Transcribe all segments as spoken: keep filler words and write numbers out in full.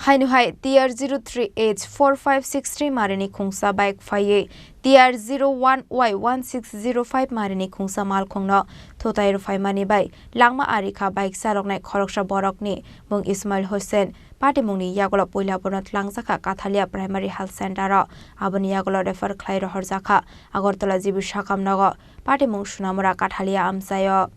Haino hai T R zero three H four five six three marini khungsa bike phaiwi T R zero one Y one six zero five marini khungsa malkhungno thutai rwphaimani bai langma ari kha bike chaloknai khoroksa borokni mung Ismail Hussain. Patimungni yagulo puila bono tlangjakha Kathalia Primary Health Center o, aboni yagulo refer khlai rohorjakha Agartala G B sakam nogo. Patimung Sunamura Kathalia amchaio.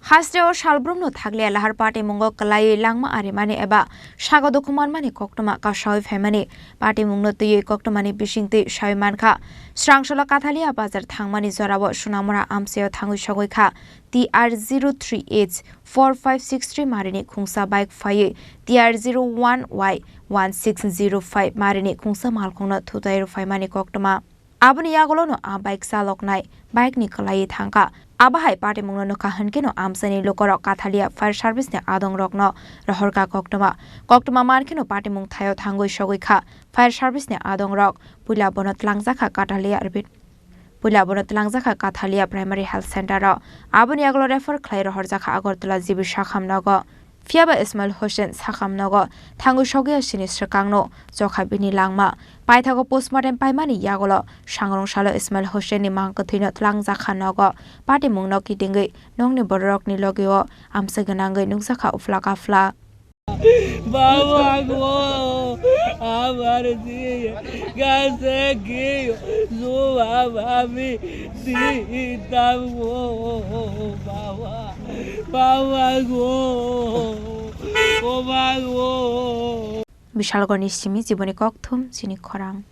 Hasteo salbrumno thakliya lahar patimungo kwlaiwi langma arimani eba sago dukhu manmani koktwma kasawi phaimani patimungno twiwi koktwmani bisingtwi sawi mankha. Srangsola Kathalia bazar thangmani jorao Sunamura amchaio thangwi sogwi kha T R zero three H four five six three marini khungsa bike phaiwi T R zero one Y one six zero five marini khungsa malkhungno thutai rwphaimani koktwma. Aboni yagulono a bike chaloknai bike ni kwlaiwi thangkha. Abo hai patimungno nukha hwnkhe no amchaini lukorok Kathalia fire service ni adongrokno rohorkha koktwma. Koktwma mankheno patimung thaio thangwi sogwi kha fire service ni adongrok. Puila bono tlangjakha Kathalia repeat. Puila bono tlangjakha Kathalia Primary Health Center o. Aboni yagulo refer khlai rohorjakha Agartala G B sakam nogo. Phiyaba Ismail Hussain sakam nogo thangwi sogwi sini swkangno chokha bini langma. Paithago postmortem paimani yagulo sangrong salo Ismail Hussain ni mang kwthwino tlangjakha nogo. Patimungno kitingwi nokni bororokni logio amsa gwnangwi nukjakha uphla kaphla. Babago, amar diye, gase giyo, zuwa babi, di tango, baba, babago, babago. Bishalgorni simi jiboni kokthum chini khorang.